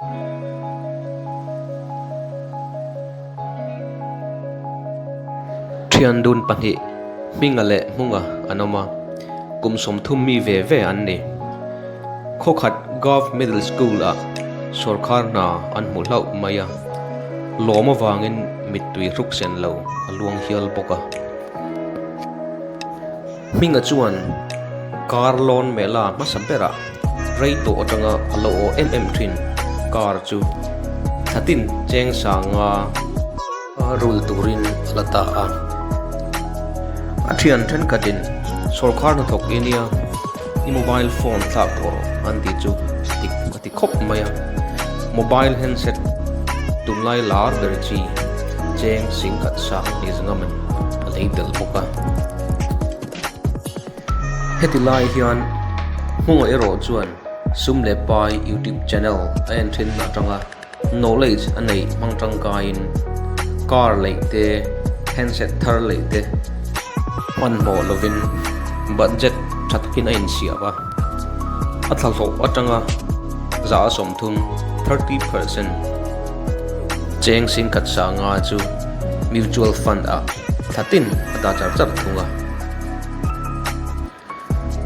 Thian dun pahnih Hminga leh Hmunga an awm a, kum 30 mi ve ve an ni. Khawkhat Gov Middle School ah sawrkhar hna an hmu hlauh mai a, lawm avangin mittui hruk sen lo a luang hial bawk a. Hminga chuan car loan mela hmasa berah rei tawh atanga a lo aw em em thin car chu thlatin cheng sanga rul turin a la ta a. A thian thenkhatin sawrkhar hnathawk i nia i mobile phone thlak tawh rawh an tih chu dik a ti khawp mai a. Mobile handset tunlai lar ber chi cheng singkhat sang ni zangaman a lei tel bawk a. Heti lai hian Hmunga erawh chuan sum leh pai YouTube channel a en thin atanga Knowledge a neih hmang tangkaiin car leih te, handset thar leih te hmanhmawh lovin budget tha takin a insiam a. A thlahlawh atanga 30%, 30%, cheng singkhat sanga chu mutual fund ah thlatin a dah char char thung a.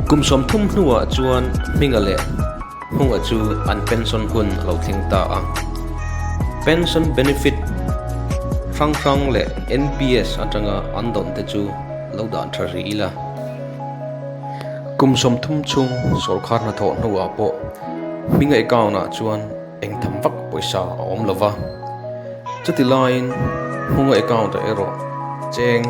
Kum 30 hnuah chuan Hminga leh Hmunga chu an pension hun a lo thleng ta a. Pension benefit hrang hrang leh NPS atanga an dawn te chu lo dan tha rih ila. Kum 30 chhung sawrkar hnathawh hnuah pawh Hminga account ah chuan eng tham vak pawisa a awm lo va. Chuti laiin Hmunga account ah erawh cheng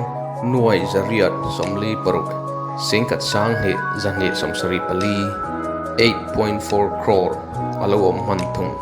nuai zariat 46 singkhat 12 274, 8.4 crore a lo awm hman thung.